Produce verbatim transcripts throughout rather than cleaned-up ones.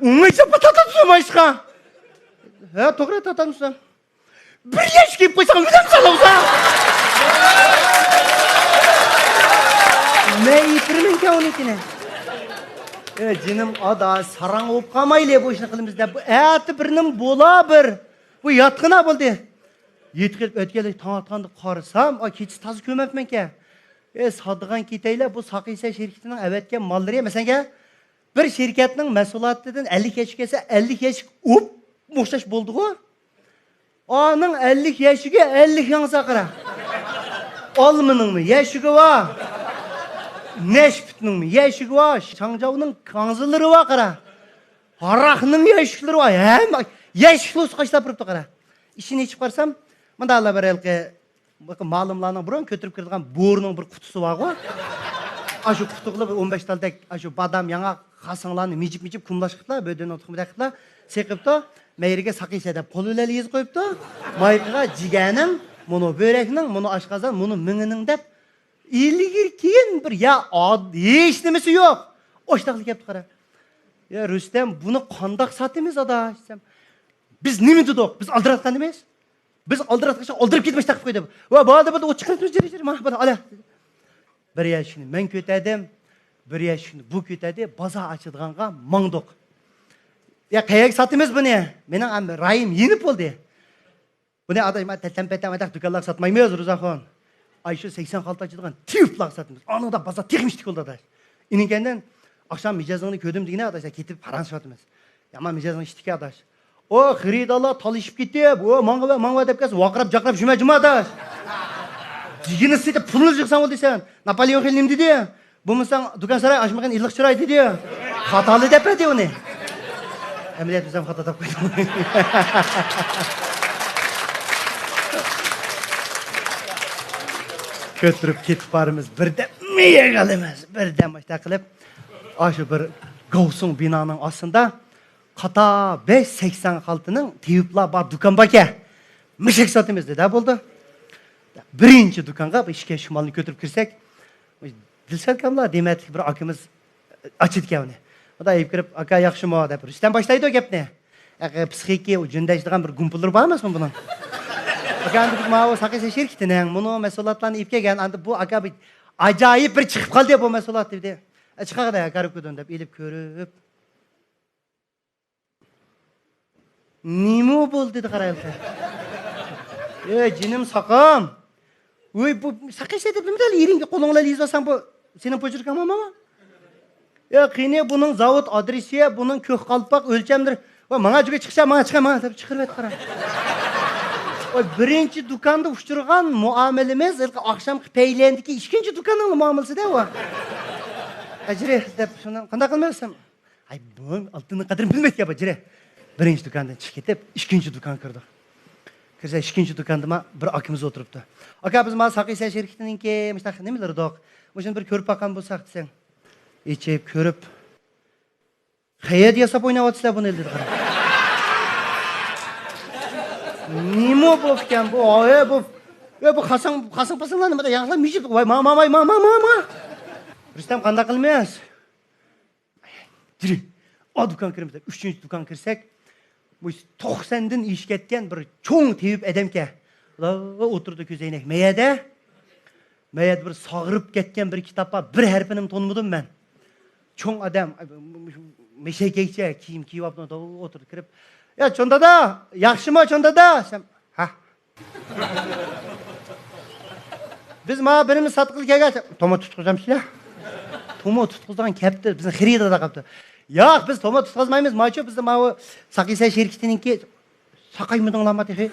ئۇمايسا پاتاتا تۇتمايسىغا. ھە، توغرا تاتام تۇتسام. بىر يەشكە يەپ قويساڭ، ئۆلەمسەن ئوغزا. مەن يېپىرمەنكەن ئۇنىڭكىنى. ئە، جېنىم ئادا، ساراڭ بولۇپ قالمايلى، بۇ ئىشنى قىلىمىز دەپ. بۇ ئەتە بىرنىم بولا بىر. بۇ ياتقىنا بولدى. يېتىپ كېلىپ ئۆتكەنلەك تاڭ ئاتقاندا قارىسام، ئا، كېچىسى تازا كۆرمەپمەنكەن. ئە، ساتىدىغان كېتەيلى، بۇ ساقىيسە شىركىتىنىڭ ئەۋەتكەن ماللىرى، مەسىلەن، بىر شىركەتنىڭ مەھسۇلاتىدىن ئەللىك يەشىك كەلسە، ئەللىك يەشىك ئوپمۇ ئوخشاش بولىدىغۇ. ئانىڭ ئەللىك يەشىكى ئەللىك ياڭزا قارا. ئالمىنىڭمۇ يەشىكى بار، نەشپۈتنىڭمۇ يەشىكى بار، شاڭجاۋنىڭ كاڭزىلىرى بار قارا. ھاراقنىڭ يەشىكلىرى بار، ھەممە يەشىكلىرى قاچىلاپ تۇرۇپتۇ قارا. ئىشىكنى ئېچىپ قارىسام، مۇنداقلا بىر ھېلىقى مالىملارنىڭ بۇرۇن كۆتۈرۈپ كىرىدىغان بورىنىڭ بىر قۇتىسى بارغۇ. ئاشۇ قۇتىغىلا بىر ئون بەش تالدەك ئاشۇ بادام، ياڭاق، خاساڭلارنى مىجىپ-مىجىپ كۇملاشقىپلا، بۆدۈنىنىڭ تۇخۇمىدەك قىپلا سېقىپتۇ. مەيرىگە ساقىيسە دەپ قول بىلەن يېزىپ قويۇپتۇ. مايكىغا جىگەرنىڭ، مۇنۇ بۆرەكنىڭ، مۇنۇ ئاشقازان، مۇنۇ مېڭىنىڭ دەپ ئىلگىرى كېيىن بىر يا ئاد-، ھېچ نېمىسى يوق. ئاشتاقلا كەپتۇ قارا. يا رۇستەم، بۇنى قانداق ساتىمىز ئاداش دېسەم، بىز نېمە دېدۇق؟ بىز ئالدىراتقان ئەمەس. بىز ئالدىراتقىچە ئالدىرىپ كېتىپ تاقىپ قويدى. ۋا، بولدى، بولدى، ئۇ چىقىرىپ جىرى، جىرى، مانا، بولدى، ئالا. بىر يەشىكنى مەن كۆتەردىم، بىر يەشىكنى بۇ كۆتەردى، بازار ئاچىدىغانغا ماڭدۇق. يا، قەيەرگە ساتىمىز بۇنى؟ مېنىڭ ئەم-، رايىم يېنىپ بولدى. بۇنى ئاداش، مانا تەتەم-پەتەم ئانداق دۇكانلارغا ساتمايمىز، روزاخۇن. ئاي، شۇ سەكسەن خالتا ئاچىدىغان تېۋىپلارغا ساتىمىز. ئانىڭدا بازار تېخىمۇ ئىشتىك بولدى، ئاداش. ئىنىڭكەندىن ئاخشام مىجەزىڭنى كۆردۈم دېگىنە، ئاداش، كېتىپ پاراڭلىشىۋاتىمىز. يامان مىجەزىڭ ئىشتىكى، ئاداش. ئۇ خېرىدارلار تالىشىپ كېتىپ، ئۇ ماڭا ۋە ماڭا ۋە دەپ كەلسە، ۋارقىراپ جاقىراپ يۈرمە جۇمۇ، ئاداش. دېگىنى سېتىپ پۇلنى يىغساڭ بولدى سەن. ناپالېئون خېلى نېمە دېدى؟ بولمىساڭ دۇكان ساراي ئاچمىغىن، ئىللىق چىراي دېدى. خاتالىق دەپ بەردى ئۇنى. ئەمەلىيەتتە بىز ھەم خاتا تاپقان. كۆتۈرۈپ كېتىپ بارىمىز، بىردەم مېيەگە ئالىمىز، بىردەم ئاشتا قىلىپ، ئاشۇ بىر گاۋسۇڭ بىنانىڭ ئاستىدا قاتا بەش سەكسەن خالتىنىڭ تېۋىپلار بار دۇكان باركەن. مىشەك ساتىمىز دېدى، بولدى. بىرىنچى دۇكانغا بىر ئىككى شۇمالنى كۆتۈرۈپ كىرسەك، دىلشات كاملا دېمەتلىك بىر ئاكىمىز ئاچىدىكەن ئۇنى. ئۇدا ئېلىپ كىرىپ، «ئاكا، ياخشىمۇ؟» دەپ، رۇستەم باشلايدۇ گەپنى. ئەقە، پسىخىكى، ئۇ جۆندەشىدىغان بىر گۇمپىلىرى بار ئەمەسمۇ بۇنىڭ؟ «ئاكا، ئەمدى بىز ماۋۇ ساقىسى شىركىتىنىڭ مۇنۇ مەھسۇلاتلارنى ئېلىپ كەلگەن، ئەمدى بۇ، ئاكا، بىر ئاجايىپ بىر چىقىپ قالدى بۇ مەھسۇلات» دېدى. «ئە، چىقاغىدە، كارىكۇدۇن» دەپ ئېلىپ كۆرۈپ، نېمە بولدى دېدى قارايلىقى. ئەي جېنىم ساقام. ۋوي، بۇ ساقىشە دەپ نېمە دەل يېرىڭگە قولۇڭ بىلەن يېزىۋالساڭ، بۇ سېنىڭ پوچېركىڭمۇ ماما؟ يا قېنى بۇنىڭ زاۋۇت ئادرېسى، بۇنىڭ كۆك قالپاق ئۆلچەملىرى. ۋا ماڭا جۈگە چىقىشا، ماڭا چىقا، ماڭا دەپ چىقىرىۋەت قارا. ۋاي، بىرىنچى دۇكاندا ئۇچرىغان مۇئامىلىمىز ھېلىقى ئاخشامقى پەيلەندىكى ئىككىنچى دۇكاننىڭ مۇئامىلىسىدە ۋا. ئەجرى دەپ شۇنى قانداق قىلمايسەن؟ ھەي، بۇ ئالتۇننىڭ قەدرىنى بىلمەيدىكەن بۇ، جىرە. بىرىنچى دۇكاندىن چىقىپ كېتىپ، ئىككىنچى دۇكانغا كىردۇق. كىرسە، ئىككىنچى دۇكاندا ما بىر ئاكىمىز ئولتۇرۇپتۇ. «ئاكا، بىز ما ساقىسە شىركىتىنىڭكى مۇشۇنداق نېمىلىرىدۇق. مۇشۇنى بىر كۆرۈپ باققان بولساق» دېسەم. ئېچىپ كۆرۈپ، «قەيەردە ياساپ ئويناۋاتىسىلەر بۇنى؟» دېدى قارا. نېمە بوپكەن بۇ؟ ئاي، بۇ، ئە، بۇ خاساڭ، خاساڭ پاساڭلار نېمە ياغلار مىجىپ. ۋاي، ما، ما، ۋاي، ما، ما، ما، ما. رۇستەم، قانداق قىلىمىز؟ جىرى، ئا دۇكان كىرىمىز دەپ، ئۈچىنچى دۇكان كىرسەك، بۇ توقساندىن ئېشىپ كەتكەن بىر چوڭ تېۋىپ ئادەمكەن. ئۇلار ئولتۇرىدۇ كۆزەينەك مەيەدە. مەيەدە بىر ساغىرىپ كەتكەن بىر كىتاب بار، بىر ھەرپىنىمۇ تونۇمىدىم مەن. چوڭ ئادەم، مەشەكەيچە كىيىم كىيىۋاپتۇ، ئولتۇرىدۇ كىرىپ. «يا، چوڭ دادا، ياخشىمۇ، چوڭ دادا؟» دېسەم، «ھە.» «بىز مانا بىرىمىز ساتقىلى كەلگەن.» «توما تۇتقۇزامسىلەر؟» «توما تۇتقۇزىدىغان كەپتۇ، بىزنى خېرىداردا قاپتۇ.» «ياق، بىز توما تۇتقۇزمايمىز، ماچۇ بىزنى ماۋۇ ساقىسە شىركىتىنىڭكى.» «ساقايمىدىڭلارما تېخى؟»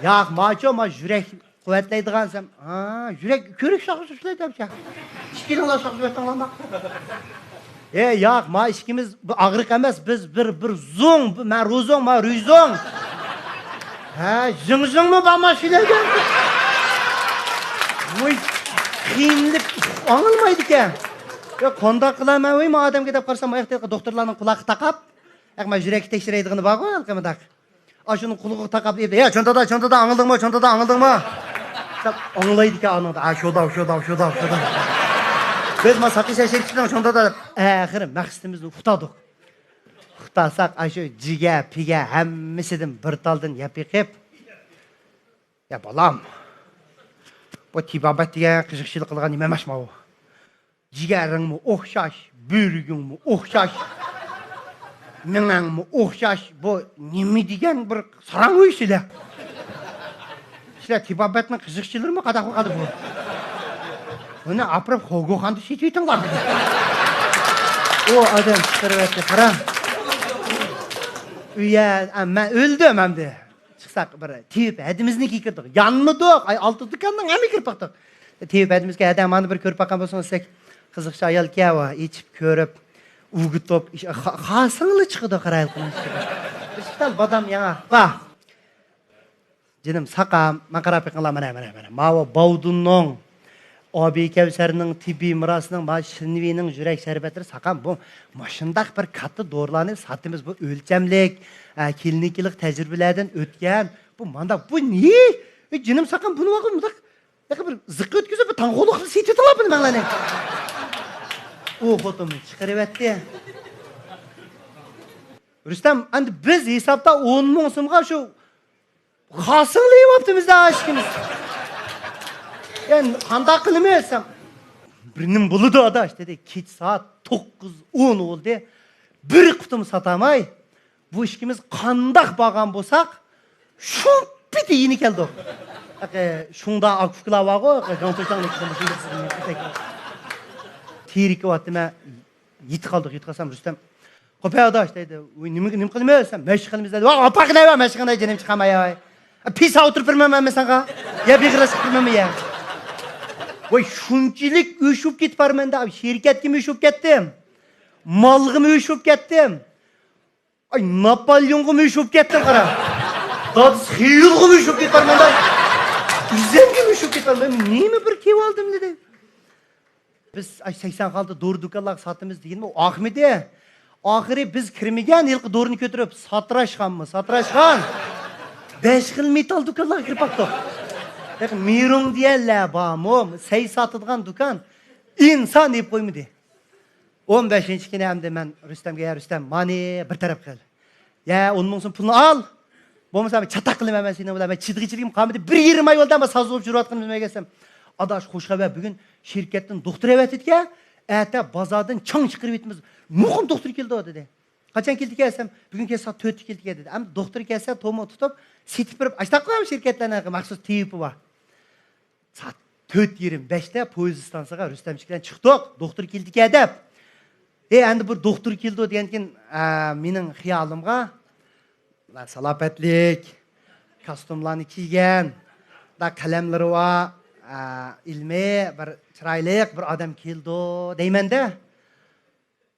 «ياق، ماچۇ، ما يۈرەك قۇۋۋەتلەيدىغان» دېسەم، «ھا، يۈرەك كۆرۈك ساقىسى شۇلار دەپسە. ئىككىلىڭلار ساقىسى ئۆتۈڭلارما.» «ئە، ياق، ما ئىككىمىز بىر ئاغرىق ئەمەس، بىز بىر، بىر زوڭ، بىر مەن روزوڭ، ما روزوڭ.» «ھە، زىڭ زىڭمۇ بارما سىلەرگە؟» ۋوي، قىينىلىپ ئاڭلىمايدىكەن. «يا، قانداق قىلارمەن ۋوي ما ئادەمگە؟» دەپ قارىسام، ئاياقتا دوختۇرلارنىڭ قۇلاققا تاقاپ، ئەق، ما يۈرەككە تەكشۈرەيدىغىنى بارغۇ، ھېلىقى مۇنداق. ئاشۇنىڭ قۇلىقىغا تاقاپ، «يا، چوڭ دادا، چوڭ دادا، ئاڭلىدىڭمۇ؟ چوڭ دادا، ئاڭلىدىڭمۇ؟» دەپ ئاڭلايدىكەن ئانىڭدا. «ھە، شۇنداق، شۇنداق، شۇنداق، شۇنداق.» بىز ما ساقىسە شىركىتىنىڭ چوڭ دادا دەپ، ئەخىرى مەقسىتىمىزنى ئۇتادۇق. تۇتالساق، ئاشۇ جىگە، پىگە ھەممىسىدىن بىر تالدىن يەپ بېقىپ، يا بالام، بۇ تېبابەت دېگەن قىزىقچىلىق قىلغان نېمە ئەمەس ماۋۇ. جىگەرىڭمۇ ئوخشاش، بۆرىگىڭمۇ ئوخشاش، مېڭەڭمۇ ئوخشاش. بۇ نېمە دېگەن بىر ساراڭ ئۆي سىلە. سىلە تېبابەتنىڭ قىزىقچىلىرىمۇ قاداق قىلىدۇ بۇ. بۇنى ئاپىرىپ خوگوخاندا سېتىۋېتىڭلار. ئۇ ئادەم چىقىرىۋەتتى، قارا. ئۇ يەر، ئە، مەن ئۆلدۈم ئەمدى. چىقساق بىر تېۋىپ ھەدىمىزنى كىرگۈزدۇق. يانمىدۇق. ئاي، ئالتە دۇكاننىڭ ھەممە كىرىپ باقتۇق. تېۋىپ ھەدىمىزگە ھەدە مانا بىر كۆرۈپ باققان بولسىڭىز دېسەك، قىزىقچى ئايالكەن ئۇ، ئېچىپ كۆرۈپ، ئۆگىتىپ، ئىش-، خا-، خاسىڭلا چىقىدۇ قارايلىقىنىڭ ئىچىدە. بىر ئىككى تال بادام ياڭاق بار. جېنىم ساقام، ماڭا قاراپ بېقىڭلار، مانا، مانا، مانا. ماۋۇ باۋدۇننىڭ، ئابىكەۋسەرنىڭ تېببىي مىراسىنىڭ، مانا شىنۋېينىڭ يۈرەك شەربەتلىرى ساقام، بۇ مۇشۇنداق بىر كاتتا دورىلارنى ساتىمىز. بۇ ئۆلچەملىك، ئە، كلىنىكىلىق تەجرىبىلەردىن ئۆتكەن. بۇ مانداق، بۇ نى؟ ئى، جېنىم ساقام، بۇنى ماقۇل مۇنداق، ياقى بىر زىققا ئۆتكۈزۈپ، بىر تاڭغۇلۇق قىلىپ سېتىۋېتىڭلار بۇنى ماڭلارنى. ئۇ خوتۇننى چىقىرىۋەتتى. رۇستەم، ئەمدى بىز ھېسابتا ئون مىڭ سومغا شۇ خاسىڭلا يەۋاپتىمىز-دە ئىككىمىز. يا قانداق قىلىمىز دېسەم، بىر نېمە بولىدۇ ئاداش دېدى. كېچە سائەت توققۇز، ئون بولدى. بىر قۇتۇم ساتالماي، بۇ ئىككىمىز قانداق بارغان بولساق، شۇ پېتى يېنى كەلدۇق. شۇڭدا ئاكا-ئۇكىلار بارغۇ، گاڭتۇشاڭنى تېرىكىۋاتىمەن. يېتىپ قالدۇق، يېتىپ قالسام رۇستەم، «قوپە ئاداش» دەيدۇ. «ۋوي، نېمە، نېمە قىلىمىز؟» دېسەم، «مەشىق قىلىمىز» دەيدۇ. «ۋاي، ئاپاقىنە ۋە مەشىقىنى جېنىم چىقارماي ۋاي. پىسا ئولتۇرۇپ بېرىمەنمۇ ساڭا؟ يا بېغىرلاشقا كىرىمەنمۇ يا؟» ۋاي، شۇنچىلىك ئۆچ بولۇپ كېتىپ بارىمەن-دە، شىركەتكىمۇ ئۆچ بولۇپ كەتتىم. مالغىمۇ ئۆچ بولۇپ كەتتىم. ئاي، ناپاليونغىمۇ ئۆچ بولۇپ كەتتىم، قارا. دادىسى خېيولغىمۇ ئۆچ بولۇپ كېتىپ بارىمەن-دە. ئۆزۈمگىمۇ ئۆچ بولۇپ كېتىپ بارىمەن. نېمە بىر كېۋالدىم دېدى. بىز ئاي سەكسەن خالتا دورا دۇكانلارغا ساتىمىز دېگىنىمۇ ئاقمىدى. ئاخىرى بىز كىرمىگەن ھېلىقى دورىنى كۆتۈرۈپ، ساتىراشخانمۇ ساتىراشخان. بەش خىل مېتال دۇكانلارغا كىرىپ باقتۇق. مىرۇڭ دېگەنلەر بارمۇ؟ سەي ساتىدىغان دۇكان. ئىنسان يەپ قويمىدى. ئون بەشىنچى كۈنى ئەمدى مەن رۇستەمگە، «يا رۇستەم، مانى بىر تەرەپ قىل. يا ئون مىڭ سوم پۇلنى ئال. بولمىسا مەن چاتاق قىلىمەن مەن سېنىڭ بىلەن. مەن چىدىغۇچىلىكىم قالمىدى. بىر يېرىم ئاي بولدى، مەن ساز بولۇپ يۈرۈۋاتقىنىمنى بىلمەيسەن.» «ئاداش، خوش خەۋەر، بۈگۈن شىركەتتىن دوختۇر ئەۋەتىدىكەن. ئەتە بازاردىن چاڭ چىقىرىۋېتىمىز. مۇقىم دوختۇر كېلىدۇ» دېدى. «قاچان كېلىدىكەن؟» دېسەم، «بۈگۈن كەچ سائەت تۆتتە كېلىدىكەن» دېدى. ئەمدى دوختۇر كەلسە تومۇر تۇتۇپ سېتىپ بېرىپ، ئاشتاق قويۇپ شىركەتلەرنىڭ مەخسۇس تېۋىپى بار. سائەت تۆت يېرىم، بەشتە پويىز ئىستانسىغا رۇستەمچىك بىلەن چىقتۇق، دوختۇر كېلىدىكەن دەپ. ئى، ئەمدى بۇ دوختۇر كېلىدۇ دېگەندىكىن، ئە، مېنىڭ خىيالىمغا، سالاپەتلىك، كاستيۇملارنى كىيگەن، دا قەلەملىرى بار، ئە، ئىلمىي، بىر چىرايلىق بىر ئادەم كېلىدۇ دەيمەن-دە.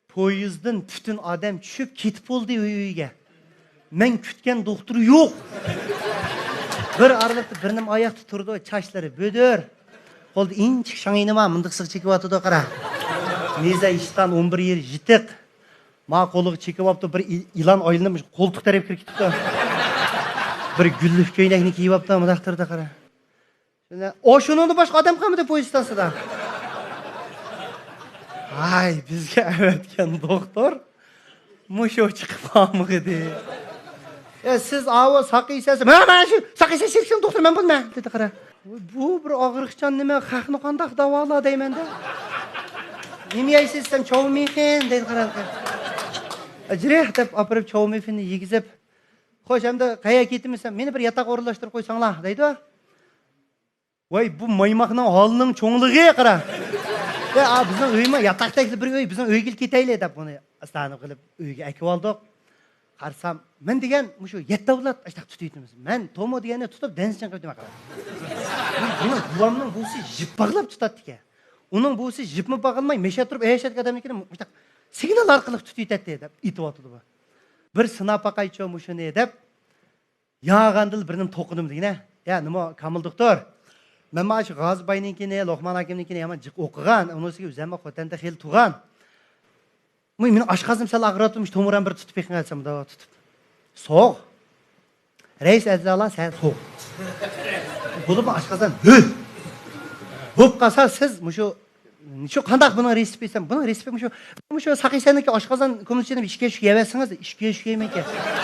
پويىزدىن پۈتۈن ئادەم چۈشۈپ كېتىپ بولدى ئۆي-ئۆيگە. مەن كۈتكەن دوختۇر يوق. بىر ئارىلىقتا بىر نېمە ئاياقتا تۇرىدۇ، چاچلىرى بۆدۈر. قولىدا ئىنچىكە شاڭيىنى بار، مۇنداق سىغ چېكىۋاتىدۇ، قارا. مىزە ئىشتان ئون بىر يېرى يىتىق. ما قولىغا چېكىۋاپتۇ، بىر ئىل-، ئىلان ئايلىنىپ قولتۇق تەرەپكە كىرىپ كېتىپتۇ. بىر گۈللۈك كۆينەكنى كىيىۋاپتۇ، مۇنداق تۇرىدۇ، قارا. ئۇ شۇنىڭدىن باشقا ئادەم قالمىدى پويىز ئىستانسىدا. ھاي، بىزگە ئەۋەتكەن دوختۇر مۇشۇ چىقىپ قالمىغىدى. ئە، سىز ئاۋۇ ساقىيسەن، مەن، مەن شۇ ساقىيسەن شېرىكسىز دوختۇر مەن بولىمەن دېدى، قارا. بۇ بىر ئاغرىقچان نېمە، خەقنى قانداق داۋالا دەيمەن-دە. نېمە يەيسىز دېسەم، چاۋمىخېن دەيدۇ، قارا. ئەجرىھ دەپ ئاپىرىپ چاۋمىخېننى يېگۈزۈپ، خوش، ئەمدى قەيەرگە كېتىمىز دېسەم، مېنى بىر ياتاققا ئورۇنلاشتۇرۇپ قويساڭلار دەيدۇ. ۋاي، بۇ مايماقنىڭ ھالىنىڭ چوڭلۇقى، قارا. ۋاي، ئا، بىزنىڭ ئۆيمۇ ياتاقتەكلا بىر ئۆي، بىزنىڭ ئۆيگىلا كېتەيلى دەپ، بۇنى ئاستانە قىلىپ ئۆيگە ئەكىۋالدۇق. قارىسام، مەن دېگەن مۇشۇ يەتتە ئەۋلاد ئاشتاق تۇتۇۋېتىمىز. مەن تومۇ دېگەننى تۇتۇپ دەنسىچىن قىلىۋېتىمەن، قارا. بۇنىڭ، بوۋامنىڭ بوۋىسى يىپ باغلاپ تۇتاتتىكەن. ئۇنىڭ بوۋىسى يىپمۇ باغلىماي، مەشە تۇرۇپ ئەيەشەتكەن ئادەمنىڭكىنى مۇشۇنداق سىگنال ئارقىلىق تۇتۇۋېتەتتى دەپ ئېيتىۋاتىدۇ بۇ. بىر سىناپ باقايچۇ مۇشۇنى دەپ، ياغاندىلا بىر نېمە توقۇدۇم دېگىنە. يا، نېمە، كامىل دوختۇر؟ مەن مانا شۇ غازى باينىڭكىنى، لوقمان ھاكىمنىڭكىنى يامان جىق ئوقۇغان، ئۇنىڭ ئۈستىگە ئۆزۈممۇ خوتەندە خېلى تۇرغان. مۇ-، مېنىڭ ئاشقازىنىم سەل ئاغرىۋاتىدۇ، مۇشۇ تومۇرۇم بىر تۇتۇپ بېقىڭ دېسەم، مۇنداق تۇتۇپ. سوغ. رەئىس ئەزالار سەل سوغ. بولۇپمۇ ئاشقازان ھۆل. بولۇپ قالسا سىز مۇشۇ شۇ قانداق بۇنىڭ رېسېپى دېسەم، بۇنىڭ رېسېپى مۇشۇ، مۇشۇ ساقىسەننىڭكى ئاشقازان كۇمىلىچىنى ئىككى يەشۈك يەۋەتسىڭىز، ئىككى يەشۈك يەيمەنكەن.